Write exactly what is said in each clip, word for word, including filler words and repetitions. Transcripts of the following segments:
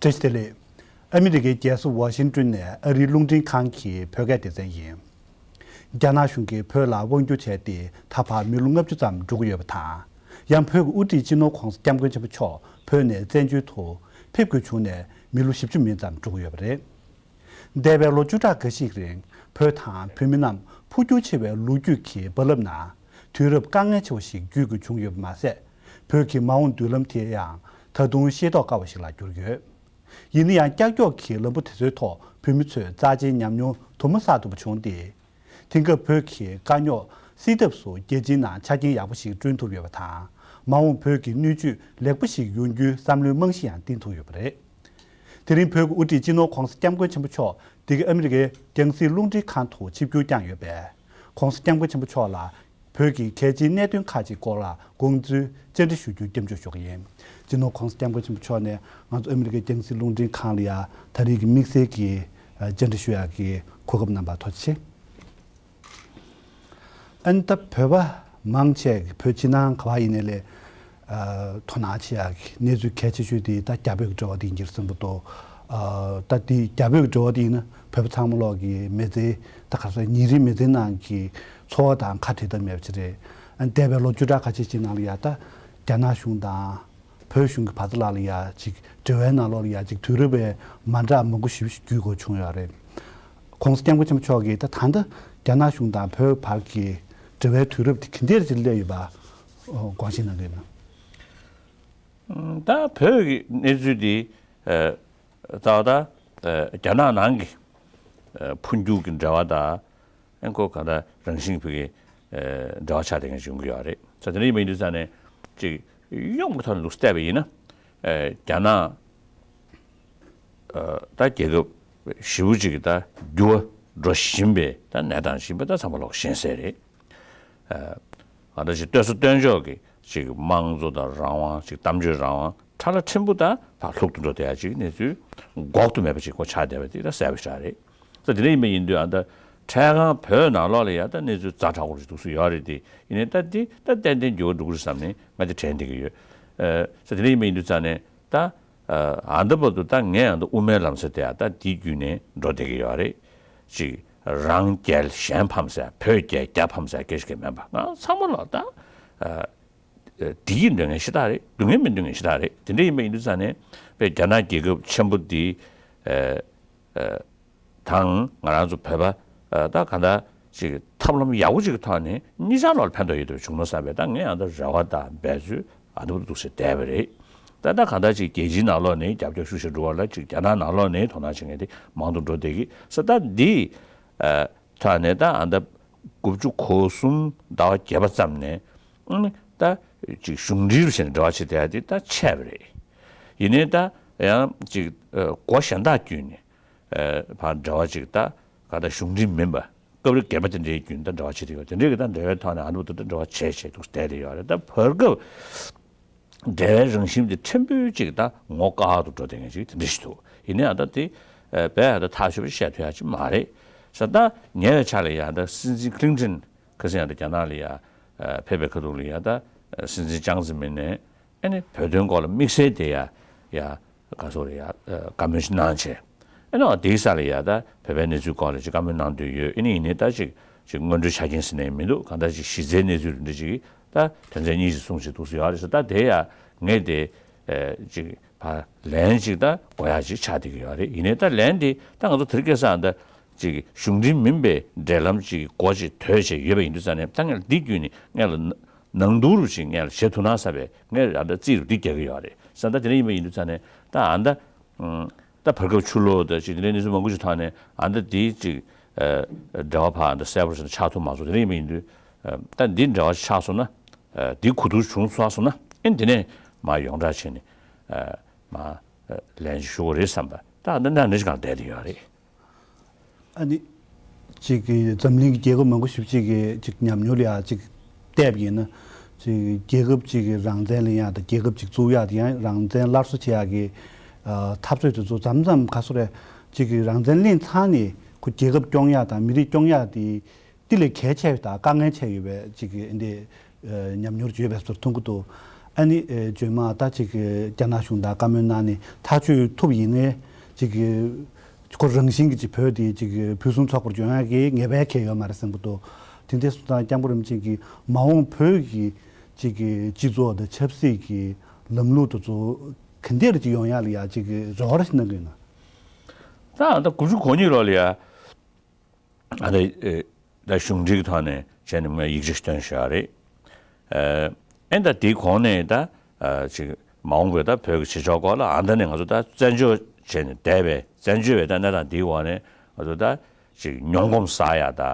བཀྲ་ཤིས་བདེ་ལེགས། ཨ་མི་རི་ཀའི་རྒྱལ་ས་ཝ་ཤིང་ཏོན་ནས་ཨ་རིའི་རླུང་འཕྲིན་ཁང་གི་བོད་སྐད་སྡེ་ཚན་ཡིན། རྒྱ་ནག་གཞུང་གིས་བོད་ལ་དབང་སྒྱུར་བྱས་ཏེ་ད་བར་མི་ལོ་ལྔ་བཅུ་ཙམ་འགྲོ་གི་ཡོད་པ་དང་། ཡང་བོད་ཀྱི་དབུ་ཁྲིད་སྤྱི་ནོར་༧གོང་ས་༧སྐྱབས་མགོན་ཆེན་པོ་མཆོག་བོད་ནས་བཙན་བྱོལ་དུ་ཕེབས་དགོས་བྱུང་ནས་མི་ལོ་བཞི་བཅུ་མིན་ཙམ་འགྲོ་གི་ཡོད་པ་རེད། འདས་པའི་ལོ་བཅུ་ཕྲག་འགའ་ཞིག་རིང་བོད་དང་བོད་མི་རྣམས་འཕོ་འགྱུར་ཆེ་བའི་ལོ་རྒྱུས་ཀྱི་རྦ་རླབས་ནང་དུས་རབས་དཀའ་ངལ་ཆེ་བ་ཞིག་བརྒྱུད་དགོས་བྱུང་ཡོད་པ་མ་ཟད། བོད་ཀྱི་མ་འོངས་མདུན་ལམ་དེ་ཡང་ད་དུང་ཤེས་རྟོགས་དཀའ་བ་ཞིག་ལ་གྱུར་ཡོད། ཡིན་ན་ཡང་ཀྱག་ཀྱོག་གི་ལམ་བུ་དེ་ཚོའི་ཐོག་བོད་མི་ཚོས་རྩ་ཆེའི་ཉམས་མྱོང་དུ་མ་བསགས་ཐུབ་པ་བྱུང་སྟེ། དེང་སྐབས་བོད་ཀྱི་དཀའ་རྙོག་སེལ་ཐབས་སུ་རྒྱལ་སྤྱིའི་ནང་ཆ་རྐྱེན་ཡག་པོ་ཞིག་བསྐྲུན་ཐུབ་ཡོད་པ་དང་། མ་འོངས་བོད་ཀྱི་སྣོད་བཅུད་ལེགས་པོ་ཞིག་ཡོང་རྒྱུའི་བསམ་བློའི་རྨང་གཞི་ཡང་བཏིང་ཐུབ་ཡོད་པ་རེད། དེ་རིང་བོད་ཀྱི་དབུ་ཁྲིད་སྤྱི་ནོར་༧གོང་ས་༧སྐྱབས་མགོན་ཆེན་པོ་མཆོག་འདི་ག་ཨ་མི་རི་ཀའི་རྒྱང་སྲིང་རླུང་འཕྲིན་ཁང་དུ་ཆིབས་བསྒྱུར་བསྐྱངས་ཡོད་པས། ༧གོང་ས་༧སྐྱབས་མགོན་ཆེན་པོ་མཆོག་ལ་བོད་ཀྱི་གལ་ཆེའི་གནད་དོན་ཁག་ཅིག་སྐོར་ལ་དགོངས་ཚུལ་བཅར་འདྲི་ཞུ་རྒྱུའི་སྐྱབས་འཇུག་ཞུ་གི་ཡིན། སྤྱི་ནོར་༧གོང་ས་༧སྐྱབས་མགོན་ཆེན་པོ་མཆོག་ནས་ང་ཚོ་ཨ་མི་རི་ཀའི་རྒྱང་སྲིང་རླུང་འཕྲིན་ཁང་ལ་ཡ་ད་རེས་ཀྱི་དམིགས་བསལ་གྱི་བཅར་འདྲི་ཞུ་ཡག་གི་གོ་སྐབས་གནང་བར་ཐུགས་རྗེ་ཆེ། ཨ་ནི་ད་བོད་པ་མང་ཆེ་གིས་བོད་ཕྱི་ནང་ག་པར་ཡིན་ནའི་ལས། ཨ། དོ་སྣང་བྱེད་ཡག་གི་གནས་ཚུལ་གལ་ཆེ་ཤོས་དེ་ད་རྒྱ་བོད་ཀྱི་འབྲེལ་བ་དེ་ཡིན་གྱི་རེད་བསམ་གྱི་འདུག་ཨ། ད་དེ་རྒྱ་བོད་ཀྱི་འབྲེལ་བ་དེ་ཡིན་ན་བོད་པ་ཚང་མ་ལོག་གི་མི་ཚེ་ད་ག་ས་ཉིན་རེའི་མི་ཚེ་ནང་གི་འཚོ་བ་དང་ཁ་བྲལ་ཐབས་མེད་པ་ཅིག་རེད། ཨ། འདས་པའི་ལོ་བཅུ་ཕྲག་ཁ་ཤས་ཤིག་ནང་ལ་ཡ་ད་རྒྱ་ནག་གཞུང་དང་བོད་གཞུང་གི་བར་དུ་ལ་ལ་ཡ་ཅིག་འབྲེལ་བའི་ནང་ལོགས་ལ་ཡ་ཅིག་དུས་རབས་པའི་མ་འདྲ་མང་པོ་ཞིག་བརྒྱུད་དགོས་བྱུང་ཡོད་རེད། ༧གོང་ས་༧སྐྱབས་མགོན་ཆེན་པོ་མཆོག་གིས་ད་ད་ལྟ་རྒྱ་ནག་གཞུང་དང་བོད་བར་གྱི་འབྲེལ་བའི་དུས་རབས་དེ་ག་འདྲ་ཅིག་སླེབས་ཡོད་པ་དགོངས་བཞེས་གནང་གི་ཡོད་ན། ད་བོད་ཀྱི་གནས་ཚུལ་འདི་ཨ། རྩ་བ་ད་ཨ། རྒྱ་ནག་ནང་གི་ཨ། འཕོ་འགྱུར་གྱི་འབྲེལ་བ་དང་ཨ་ཁོ་གང་ལྟར་རང་བཞིན་བོད་ཀྱི་ཨ། འབྲེལ་བ་ཆགས་བསྡད་མཁན་ཞིག་ཡོང་གི་ཡོད་རེད། ས་དེ་འདྲ་ཡིན་པ་ཡིན་དུས་ཙང་ནས་ཅིག་ཡོང་གི་ཐོག་ནས་ལུགས་བལྟས་པ་ཡིན་ན་ཨ། རྒྱ་ནག་ཨ། ད་རྒྱལ་ཁབ་ཞེ་པོ་ཅིག་གི་ད་འགྱུར་བ་འགྲོ་བཞིན་པའི་ད་གནས་སྟངས་ཞིག་ཡིན་པ་ད་ཚང་མ་ལོག་ཤེས་གསལ་རེད། ཨ། ང་ད་ཅིག་ལྟོས་ས་ལྟོས་འཇོག་གི་ཅིག་དམངས་གཙོ་དང་རང་དབང་ཅིག་གཏམ་བརྗོད་རང་དབང་ཁྲ་ལ་ཕྲན་བུ་ད་ཕར་ལྷུག་ཏུ་འགྲོ་བསྡད་ཡ་ཅིག་གནས་ཚུལ་འགོག་ཏུ་མེད་པ་ཅིག་ཁོ་ཆགས་བསྡད་པ་དེ་ད་གསལ་པོ་ཞིག་རེད། ད་དེ་འདྲ་ཡིན་པ་ཡིན་དུས་ཨ་ད་འཕྲལ་སྒང་བོད་ནང་ལོགས་ལ་ཡ་ད་གནས་ཚུལ་ཛ་དྲག་པོ་ཞིག་འདུག་སེ་ཡོད་རེད་དེ། ཡིན་ནའི་ད་འདི་ད་ཏན་ཏན་འགྱུར་བ་འགྲོ་གི་རེད་བསམ་ནས་ང་དེ་དྲན་བསྡད་ཀྱི་ཡོད། ཨ། ས་དེ་འདྲ་ཡིན་པ་ཡིན་དུས་ཙང་ནས་ད། ཨ། ཨ་ད་བར་དུ་ད་ངས་ཨ་ད་དབུ་མའི་ལམ་ཟེར་དེ་ཨ་ད་འདི་བརྒྱུད་ནས་འགྲོ་བསྡད་ཀྱི་ཡོད་རེད། ཅིག་རང་རྒྱལ་གཞན་ཕམ་ཟེར་བོད་རྒྱལ་རྒྱ་ཕམ་ཟེར་སྐད་ཆ་གང་མེད་པ་ང་ཚང་མ་ལ་ད་ཨ། བདེ་སྐྱིད་འདོད་མཁན་ཤ་སྟག་རེད། སྡུག་བསྔལ་མི་འདོད་མཁན་ཤ་སྟག་རེད། དེ་འདྲ་ཡིན་པ་ཡིན་དུས་ཙང་ནས་དཔེ་རྒྱ་ནག་རྒྱལ་ཁབ་ཆེན་པོ་འདི་ཨ། ཨ། དང་ང་རང་ཚོ་བོད་པ་ཨ། ད་གང་ལྟར་ཅིག་ཐབས་ལམ་ཡག་པོ་ཅིག་གི་ཐོག་ནས་གཉིས་ཆ་ལོག་ལ་ཕན་ཐོགས་ཡོད་དུ་བྱུང་ན་བསམ་པའི་ད་ངས་ཨ་ད་རེ་བ་དང་འབད་རྩོལ་ཨ་ད་འདུག་སེ་བསྡད་པ་རེད། ད་ད་གང་ལྟར་ཅིག་རྒྱལ་སྤྱིའི་ནང་ལོགས་ནས་རྒྱབ་སྐྱོར་ཤུགས་ཆེ་འགྲོ་བ་ལ་ཅིག་རྒྱ་ནག་ནང་ལོགས་ནས་དོ་སྣང་བྱེད་མཁན་དེ་མང་དུ་འགྲོ་བསྡད་ཀྱི་ས། ད་འདི་ཨ། ཐོག་ནས་ད་ཨ་ད་དགུ་བཅུ་གོ་གསུམ་ཟླ་བ་བརྒྱད་པ་ཙམ་ནས་ཨ་ནི་ད་ཅིག་གཞུང་འབྲེལ་བྱས་ནས་འབྲེལ་བ་བྱེད་བསྡད་ཡ་དེ་ད་ཆད་པ་རེད། ཡིན་ནའི་ད་ཡང་ཅིག་ཨ། སྒོ་གཞན་དག་བརྒྱུད་ནས། ཨ། ཕར་འབྲེལ་བ་ཅིག་ད་ག་ད་གཞུང་འབྲེལ་མིན་པ་སྐབས་རེ་སྒེར་པ་དེ་འདྲའི་བརྒྱུད་ད་འབྲེལ་བ་བྱེད་དེ་ཡོད། དེ་འདྲའི་གི་ད་འབྲེལ་བའི་ཐོག་ནས་ཨ་ནུ་ད་ད་འབྲེལ་བ་བྱས་བྱས་འདུག་བསྡད་དེ་ཡོད་རེད། ད་བར་སྐབས་འབྲེལ་བའི་རང་བཞིན་དེ་ཕྲན་བུ་ཅིག་ད་ངོ་དཀར་དུ་འགྲོ་བསྡད་མཁན་ཅིག་དེ་འདྲ་ཞིག་འདུག་ཡིན་ནའི་ཨ་ད་དེ་ཨ། དཔེ་ཨ་ད་ཐག་ཆོད་པོ་བཤད་ཐུབ་ཡ་ཅིག་མ་རེད། ས་ད་ཉེ་བའི་ཆར་ལ་ཡ་ད་སྲིད་འཛིན་ཀླིན་ཏོན་ཁ་སང་ཡ་ད་རྒྱ་ནག་ལ་ཡ་ཨ། ཕེབས་པའི་ཁ་ཐུག་ལ་ཡ་ད་སྲིད་འཛིན་ཅང་ཙེ་མིན་ནས། ཨ་ནི་བོད་དོན་སྐོར་ལ་དམིགས་བསལ་དེ་ཡ་ཡ་ག་ཚོད་རེད་ཡ་བཀའ་མོལ་ཞིག་གནང་བྱས། ཨ་ནི་དེའི་ས་ལ་ཡ་ད་བོད་པའི་གནས་ཚུལ་སྐོར་ལ་ཅིག་བཀའ་མོལ་གནང་འདོད་ཡོད། ཨ་ནི་ཡིན་ནའི་ད་ཅིག་ཅིག་སྔོན་འགྲོའི་ཆ་རྐྱེན་ཟེར་ནས་མི་འདུག་གང་ལྟར་ཅིག་གཞི་རྩའི་གནས་ཚུལ་རེ་འདྲ་ཅིག་ད་དོན་ཚན་གཉིས་ཤིག་གསུངས་བྱས་འདུག་སེ་ཡོད་རེད་ཟེར། ད་དེ་ཡ་ངས་དེ་ཨ་ཅིག་ཕར་ལན་ཅིག་ད་དགོས་ཡ་ཅིག་ཆགས་བསྡད་ཀྱི་ཡོད་རེད། ཡིན་ནའི་ད་ལན་དེ་ད་ང་ཚོ་དེ་རིང་ཁ་སང་ད་ཅིག་གཞུང་འབྲེལ་མིན་པའི་འབྲེལ་ལམ་ཅིག་སྒོ་ཅིག་དོད་བྱས་ཡོད་པ་ཡིན་དུས་ཙང་ནས་ད་ངས་འདི་བརྒྱུད་ནས་ངས་ལ་ནང་དུ་རུ་ཞིག་ངས་ལ་བྱེད་ཐུབ་ན་བསམ་པའི་ངས་ཨ་ད་རྩིས་རུ་འདི་རྒྱག་གི་ཡོད་རེད། ས་ད་དེ་འདྲ་ཡིན་པ་ཡིན་དུས་ཙང་ནས་ད་ཨ་ད་ད་བར་སྐབས་ཆུ་ལོག་ད་ཅིག་དེ་འདྲའི་གནས་ཚུལ་མང་པོ་ཞིག་ཐོག་ནས་ཨ་ད་འདི་ཅིག་ཨ་འབྲེལ་བ་ཕར་ཨ་ད་གསལ་པོ་ཞིག་ཆགས་ཐུབ་མ་སོང་། དེ་འདྲ་ཡིན་པ་ཡིན་དུས་ཨ་ད་འདི་འབྲེལ་བ་ཆགས་སོང་ན་ཨ་འདི་གོ་བསྡུར་བྱུང་ཚར་སོང་ན་ཨ་འདི་ནས་མར་ཡོངས་གྲགས་བྱས་ནས་ཨ་མར་ཨ་ལན་ཅིག་ཞུ་དགོས་རེད་བསམ་པ་ད་ཨ་ད་ནང་ནས་ཅིག་གང་བསྡད་དེ་ཡོད་རེད། ཨ་ནི། ཅིག་གི་འཛམ་གླིང་གི་རྒྱལ་ཁབ་མང་པོ་ཞེ་པོ་ཅིག་གི་ཅིག་ཉམས་མྱོང་ལ་ཡ་ཅིག་བལྟས་པ་ཡིན་ན། ཅིག་རྒྱལ་ཁབ་ཅིག་གི་རང་བཙན་ལེན་ཡག་དང་རྒྱལ་ཁབ་ཅིག་བཙུགས་ཡག་དེ་ཡང་རང་བཙན་སླར་གསོ་བྱེད་ཡག་གི་ཨ་འཐབ་རྩོད་དེ་ཚོ་མཚམས་མཚམས་ག་སོ་རེ་ཅིག་གི་རང་བཙན་ལེན་ཚར་ནས་ཁོ་རྒྱལ་ཁབ་སྐྱོང་ཡག་དང་མི་རིགས་སྐྱོང་ཡག་དེ་དེ་ལས་གལ་ཆེ་བ་དང་དཀའ་ངལ་ཆེ་ཡོད་པའི་ཅིག་གི་འདི་ཨ་ཉམས་མྱོང་ཅིག་ཡོད་པའི་བཟོ་འདྲ་མཐོང་གི་འདུག་ཨ་ནི་ཨེ་རྗེས་མ་ད་ཅིག་རྒྱ་ནག་གཞུང་དང་བཀའ་མོལ་གནང་ནས་ཐག་གཅོད་ཐུབ་ཡིན་ནའི་ཅིག་ཁོ་རང་བཞིན་གྱི་ཅིག་བོད་དེ་ཅིག་ཕུན་སུམ་ཚོགས་པར་འབྱུང་ཡག་གི་ངེས་པ་གང་ཡང་ཡོད་མ་རེད་བསམ་གྱི་འདུག་དེ་འདྲ་སོང་ཙང་སྐྱབས་མགོན་རིན་པོ་ཆེ་གིས་མ་འོངས་བོད་ཀྱི་ཅིག་སྤྱི་ཚོགས་དང་ཆབ་སྲིད་ཀྱི་ལམ་ལུགས་དེ་ཚོ་ག་འདྲ་ཅིག་ཡོང་ཡག་ལ་ཡ་ཅིག་རེ་བ་རེ་ཞིག་གནང་གི་ཡོད་ན། ད་ད་དགུ་བཅུ་གོ་གཉིས་ལོ་ལ་ཡ། ཨ་ད་ཨེ་ད་གཞུང་འབྲེལ་གྱི་ཐོག་ནས་བྱས་ནས་ངས་ཡིག་ཆ་ཞིག་བཏོན་བཞག་རེད། ཨེ་ཨེ་ད་དེའི་གོང་ནས་ད་ཨ་ཅིག་མ་འོངས་པའི་ད་བོད་ཀྱི་བྱེད་ཕྱོགས་སྐོར་ལ་ཨ་ད་ནས་ང་ཚོ་ད་བཙན་བྱོལ་བྱས་ནས་བསྡད་པའི་བཙན་བྱོལ་བའི་ད་གནས་སྟངས་འདིའི་འོག་ནས་ང་ཚོ་ད་ཅིག་མྱོང་གོམས་བསགས་ཡ་ད་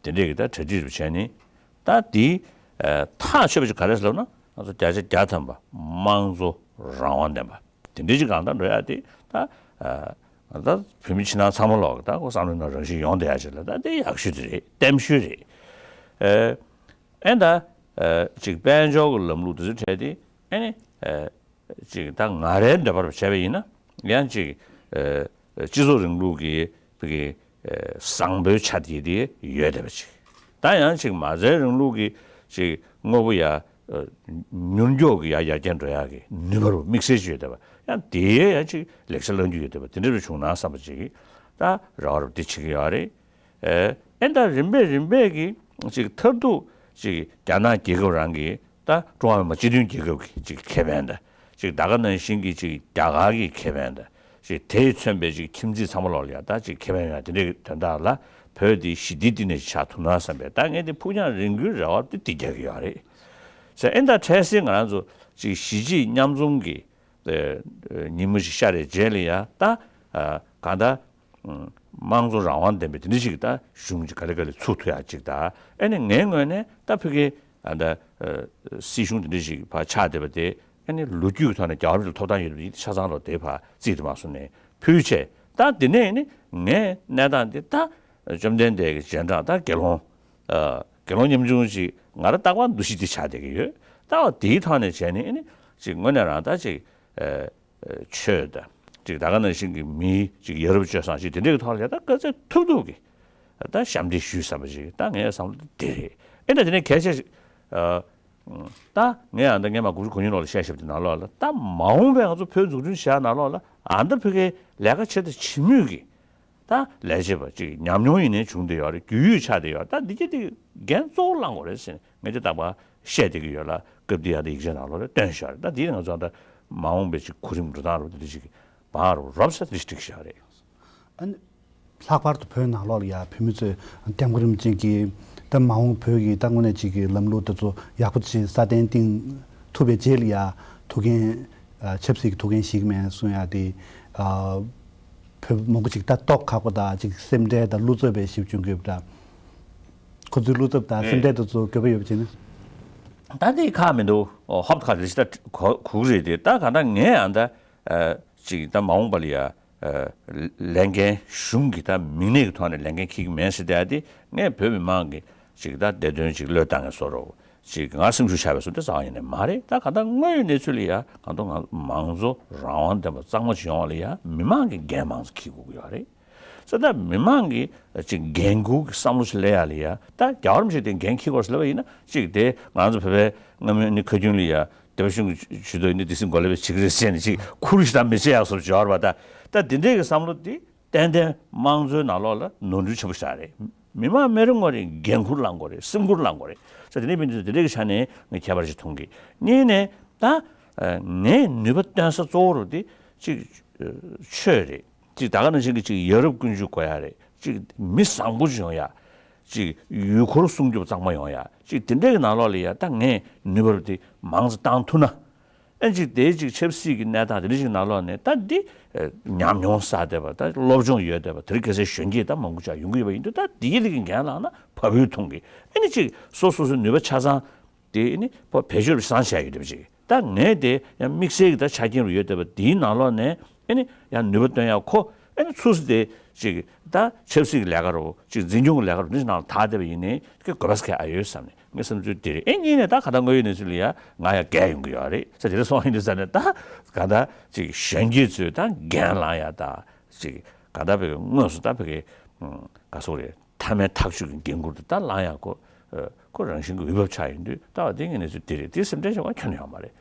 དེ་འདྲས་ཀྱི་ད་གྲ་སྒྲིག་རུ་བྱས་ནས་ད་དེའི་ཨ་ཐག་ཆོད་པ་ཅིག་ག་རེ་ཟེར་ལབ་ན་ང་ཚོ་བརྒྱ་ཆ་བརྒྱ་ཐམ་པ་དམངས་གཙོ་རང་དབང་ལྡན་པ། དེ་འདྲའི་ཅིག་གང་ལྟར་འགྲོ་ཡ་དེ་ད་ཨ་ད་བོད་མི་ཕྱི་ནང་ཚང་མ་ལོག་ད་ཁོ་བསམ་བློའི་ནང་རང་བཞིན་ཡོང་བསྡད་ཡ་ཅིག་ལ་ད་དེ་ཡག་ཤོས་དེ་རེད། བརྟན་ཤོས་རེད། ཨེ་ཨེ་ད་ཨ་ཅིག་དཔལ་འབྱོར་གྱི་ལམ་ལུགས་དེ་ཚོ་འཕྲད་དེ་ཨེ་ནི་ཨ་ཅིག་ད་ང་རའི་འདོད་པར་བྱས་པ་ཡིན་ན་ཡང་ཅིག་ཨ་སྤྱི་ཚོགས་རིང་ལུགས་ཀྱི་བོད་ཀྱི་ཨ་བཟང་པོའི་ཆ་དེ་དེ་ཡོད་བསྡད་པ་ཅིག་ད་ཡང་ཅིག་མ་རྩའི་རིང་ལུགས་ཀྱི་ཅིག་དངོས་པོ་ཡ། ཨ་མྱུར་མགྱོགས་ཀྱི་ཡར་ཡར་རྒྱས་འགྲོ་ཡག་གི་ནུས་པ་རུ་དམིགས་བསལ་ཅིག་ཡོད་བསྡད་པ་ཡང་དེའི་ཡང་ཅིག་ལེགས་ཆ་བླང་རྒྱུ་ཡོད་བསྡད་པ་དེ་འདྲ་རུ་བྱུང་ན་བསམ་པ་ཅིག་ད་རེ་བ་རུ་འདི་བྱེད་ཀྱི་ཡོད་རེད། ཨེ་ཨེ་ད་རིམ་པས་རིམ་པས་ཀྱི་ཅིག་མཐར་ཐུག་ཅིག་རྒྱ་ནག་རྒྱལ་ཁབ་རང་གི་ད་ཀྲུང་ཧྭ་མི་དམངས་སྤྱི་མཐུན་རྒྱལ་ཁབ་ཀྱི་ཅིག་ཁེ་ཕན་དང་ཅིག་ད་ག་ནང་བཞིན་གྱི་ཅིག་རྒྱ་གར་གྱི་ཁེ་ཕན་དང་། ཅིག་དེས་མཚོན་པའི་ཅིག་ཁྱིམ་མཚེས་ཚང་མ་ལོག་ལ་ཡ་ད་ཅིག་ཁེ་ཕན་ཡོང་ཡ་དེ་འདྲའི་དོན་དག་ལ་བོད་འདི་ཞི་བདེའི་གཏིང་ནས་ཆགས་ཐུབ་ན་བསམ་པའི་ད་ངས་འདི་ཕུགས་རྒྱང་རིང་པོའི་རེ་བ་འདི་འདི་རྒྱག་གི་ཡོད་རེད། ཟེར་ཨེ་ད་འཕྲལ་སེལ་ང་རང་ཚོ་ཅིག་གཞིས་བྱེས་མཉམ་འཛོམས་ཀྱི་ཨ་ཉིན་མོ་ཞིག་ཤར་རེ་རྗེས་ལ་ཡ་ད་ཨ་གང་ལྟར་དམངས་གཙོ་རང་དབང་ལྡན་པའི་དེ་འདྲ་ཞིག་ད་གཞུང་ཅིག་ག་ལེ་ག་ལེ་ཚུགས་ཐུབ་ཡ་ཅིག་ད་ཨེ་ནི་ངའི་ངོས་ནས་ད་ཕ་གི་ཨ་ད་ཨ་སྲིད་གཞུང་དེ་འདྲ་ཞིག་ཕར་ཆགས་བསྡད་པ་དེ། ཨ་ནི་ལོ་རྒྱུས་ཀྱི་ཐོག་ནས་རྒྱལ་བ་རིན་པོ་ཆེ་ཐོབ་ཐང་ཡོད་པ་ཡིན་ཆ་ཚང་ལོ་དེ་ཕར་རྩིས་དེ་མ་སོང་ནས་ཕུལ་བྱས་ད་དེ་ནས་ནི་ངས་གནས་སྟངས་འདི་ད་བཅོམ་ལྡན་འདས་ཀྱི་རྗེས་འབྲང་ད་དགེ་སློང་ཨ་དགེ་སློང་ཉམ་ཆུང་ཞིག་ང་རང་རྟག་པར་འདུ་ཤེས་འདི་ཆགས་བསྡད་ཀྱི་ཡོད། ད་བ་དེའི་ཐོག་ནས་བྱས་ནས་ཨ་ནི་ཅིག་དངོས་གནས་རང་ད་ཅིག་ཨ་ཨ་ཆོས་དང་ཅིག་ད་ག་ནང་བཞིན་གྱི་མིའི་ཅིག་ཡ་རབས་སྤྱོད་བཟང་ཞིག་དེ་འདྲའི་གི་ཐོག་ལ་ཡ་ད་ག་ཚད་ཐུབ་ཐུབ་ཀྱི་ད་ཞབས་འདེགས་ཞུས་བསམ་པ་ཞིག་ད་ངའི་བསམ་བློ་དེ་རེད། ཨེ་ད་དེ་ནས་གལ་ཆེ་ཞིག་ཨ། ད་ངས་ཨ་ད་ངས་མ་དགུ་བཅུ་གོ་གཉིས་ལོ་ལ་བཤད་བཤད་པ་དེ་ནང་ལོགས་ལ་ད་མ་འོངས་པའི་ང་ཚོ་བོད་འཛུགས་སྐྲུན་བྱེད་ཡག་ནང་ལོགས་ལ་ཨ་ད་ཕ་གིའི་ལས་ཀ་བྱེད་དང་བྱེད་མུས་ཀྱི་ད་ལས་བྱེད་པ་ཅིག་ཉམས་མྱོང་ཡིན་ནའི་བྱུང་བསྡད་ཡོད་རེད། རྒྱུས་ཡོད་ཆགས་བསྡད་ཡོད་རེད། ད་འདི་གྱད་དེ་འགན་གཙོ་བོ་བླང་དགོས་རེད་ཟེར་ནས་ངས་དེ་རྟག་པར་བཤད་བསྡད་ཀྱི་ཡོད་ལ་སྐབས་འདི་ཡང་ད་ཡིག་ཆ་ནང་ལོགས་ལ་བཏོན་བཞག་རེད། ད་འདི་ང་ཚོ་ཨ་ད་མ་འོངས་པའི་ཅིག་གོ་རིམ་འགྲོ་སྟངས་རུ་འདི་འདྲ་ཅིག་བང་རུ་རོབ་ས་དེ་འགྲིག་བཞག་རེད། ཨ་ནི། ལྷག་པར་དུ་བོད་ནང་ལོགས་ལ་ཡ་བོད་མི་ཚོས་སྐྱབས་མགོན་རིན་པོ་ཆེ་གིས་ད་མ་འོངས་བོད་ཀྱི་ད་དངོས་གནས་ཅིག་གི་ལམ་ལུགས་དེ་ཚོ་ཡག་པོ་ཅིག་སྲ་བརྟན་བཏིང་ཐུབ་པའི་རྗེས་ལ་ཡ་ཐུགས་འགན་ཨ་ཆབ་སྲིད་ཀྱི་ཐུགས་འགན་བཞེས་ཀྱི་མེད་གསུང་ཡ་དེ་ཨ་བོད་མང་པོ་ཅིག་ད་རྟོགས་ཁག་པོ་དང་ཅིག་སེམས་ཁྲལ་དང་བློ་འཚབ་པའི་ཞིབ་བྱུང་གི་ད་ཁོ་ཚོའི་བློ་འཚབ་དང་སེམས་ཁྲལ་དེ་ཚོ་འགྱོད་པ་ཡོད་པ་བྱས་ན། ད་དེ་ཁག་མི་འདུག་ཧོབ་ཁག་རེ་ཞིག་ད་གོ་གོ་གི་རེད་དེ། ད་གང་ལྟར་ངས་ཨ་ད་ཨ་ཅིག་ད་མ་འོངས་པ་ལ་ཡ། ལས་འགན་གཞུང་གི་ད་མིང་གནས་ཀྱི་ཐོག་ནས་ལས་འགན་འཁྱེར་གྱི་མེད་ཟེར་བསྡད་དེ་ངས་བོད་མི་མང་གི་ཅིག་ད་བདེ་དོན་ཅིག་བློས་བཏང་ངེས་བཟོ་རོགས་ཅིག་ང་སེམས་ཤུགས་ཆག་པའི་བཟོ་འདྲ་རྩ་བ་ཉིད་ནས་མ་རེད། ད་གང་ལྟར་དངོས་ཡོད་གནས་ཚུལ་ལ་ཡ་གང་ལྟར་ང་མང་གཙོ་རང་དབང་ལྡན་པ་གཙང་མ་ཅིག་ཡོང་བ་ལ་ཡ་མི་མང་གི་འགན་མང་ཙམ་འཁྱེར་དགོས་ཀྱི་ཡོད་རེད། ཟེར་ད་མི་མང་གི་ཅིག་འགན་འཁུར་གྱི་བསམ་བློ་ཞིག་སླེབས་ཡ་ལ་ཡ་ད་རྒྱལ་བ་རིན་པོ་ཆེ་དེ་འགན་འཁྱེར་དགོས་ཟེར་ལབ་པ་ཡིན་ན་ཅིག་དེ་ང་ཚོ་བོད་པའི་སྔ་མོའི་ནི་ཁ་རྒྱུན་ལ་ཡ། སྡེ་པ་གཞུང་གི་ཇུས་གཏོགས་ཡིན་ན་དེ་སྲིད་མགོ་ལས་པའི་བྱེད་ཀྱི་རེད་ཟེར་ནས་ཅིག་ཁུར་ཞིག་དང་མི་བྱེད་ཡག་སོགས་སྦྱོར་བ་ད། ད་དེ་འདྲའི་གི་བསམ་བློ་དེ་ཏན་ཏན་དམངས་གཙོའི་ནང་ལོགས་ལ་ནོར་འཁྲུལ་ཆེན་པོ་ཞིག་རེད། མི་མང་མི་རེ་ངོ་རེ་འགན་འཁུར་བླང་དགོས་རེད། སེམས་ཁུར་བླང་དགོས་རེད། ས་དེ་འདྲའི་མི་འདུག་དེ་འདྲའི་གི་ཆ་ནས་ངས་ཁྱད་པར་ཞིག་མཐོང་གི། གཉིས་ནས་ད་ངས་ནུས་པ་བཏོན་ས་གཙོ་བོ་རུ་དེ་ཅིག་ཆོས་རེད། ཅིག་ད་ག་ནང་བཞིན་གི་ཅིག་ཡ་རབས་ཀུན་སྤྱོད་དགོས་ཡ་རེད། ཅིག་མི་བཟང་པོ་ཅིག་ཡོང་ཡ། ཅིག་ཡུལ་སྐོར་སྲུང་སྐྱོབ་གཙང་མ་ཡོང་ཡ། ཅིག་དེ་འདྲའི་གི་ནང་ལོགས་ལ་ཡ་ད་ངས་ནུས་པ་དེ་མང་ཙམ་བཏང་ཐུབ་ན། ཨེ་ཅིག་དེ་ཅིག་ཆབ་སྲིད་ཀྱི་གནས་སྟངས་དེ་འདྲ་ཞིག་ནང་ལོགས་ནས་ད་འདི་ཨ་ཉམས་མྱོང་བསགས་བསྡད་པ་ད་སློབ་སྦྱོང་ཡོད་བསྡད་པ་དེ་རིང་ཁ་སང་གཞོན་སྐྱེས་ད་མང་པོ་ཅིག་ཡོང་གི་ཡོད་པ་ཡིན་དུས་ད་འདི་གི་ལས་ཀྱི་འགན་བླངས་ན་བབས་འོས་མཐོང་གི། ཨེ་ནི་ཅིག་སོ་སོ་སོའི་ནུས་པ་ཆ་ཚང་དེ་ཨེ་ནི་བེད་སྤྱོད་བཟང་བྱས་ཡོད་བསྡད་པ་ཅིག་ད་ངས་དེ་ཡང་དམིགས་བསལ་གྱི་ད་ཆ་རྐྱེན་རུ་ཡོད་བསྡད་པ་འདིའི་ནང་ལོགས་ནས། ཨེ་ནི་ཡང་ནུས་པ་བཏོན་ཡག་ཁོ་ཨེ་ནི་ཚུགས་སུ་དེ་ཅིག་ད་ཆབ་སྲིད་ཀྱི་ལས་ཀ་རུ་ཅིག་འཛིན་སྐྱོང་གི་ལས་ཀ་རུ་འདི་ནང་ལ་དག་བསྡད་པ་ཡིན་ནའི་ཁོས་དགོས་པ་ཟེར་མཁན་ཨ་ཡོད་བསམ་ནས་ངའི་བསམ་ཚུལ་དེ་རེད། ཨེ་གཉིས་ནས་ད་ག་ད་དངོས་ཡོད་གནས་ཚུལ་ལ་ཡ་ང་ཡ་རྒས་ཡོང་གི་ཡོད་རེད་ཟེར་དེ་འདྲ་སོང་ཡིན་དུས་ཙང་ནས་ད་ག་ད་ཅིག་གཞོན་སྐྱེས་ཚོས་ད་འགན་བླངས་ཡ་ད་ཅིག་ག་ད་བོད་ཀྱི་དངོས་སུ་ད་བོད་ཀྱི་ག་སོག་རེད། མཐའ་མའི་ཐག་གཅོད་ཀྱི་འགན་འཁུར་དེ་ད་བླང་ཡག་ཁོ་ཁོ་རང་བཞིན་གྱི་འོས་བབ་ཆགས་ཡོང་དུས་ད་བ་དེ་ངའི་གནས་ཚུལ་དེ་རེད། དེ་སེམས་ཁྲལ་བྱེད་དགོས་ཁྱོན་ནས་ཡོད་མ་རེད།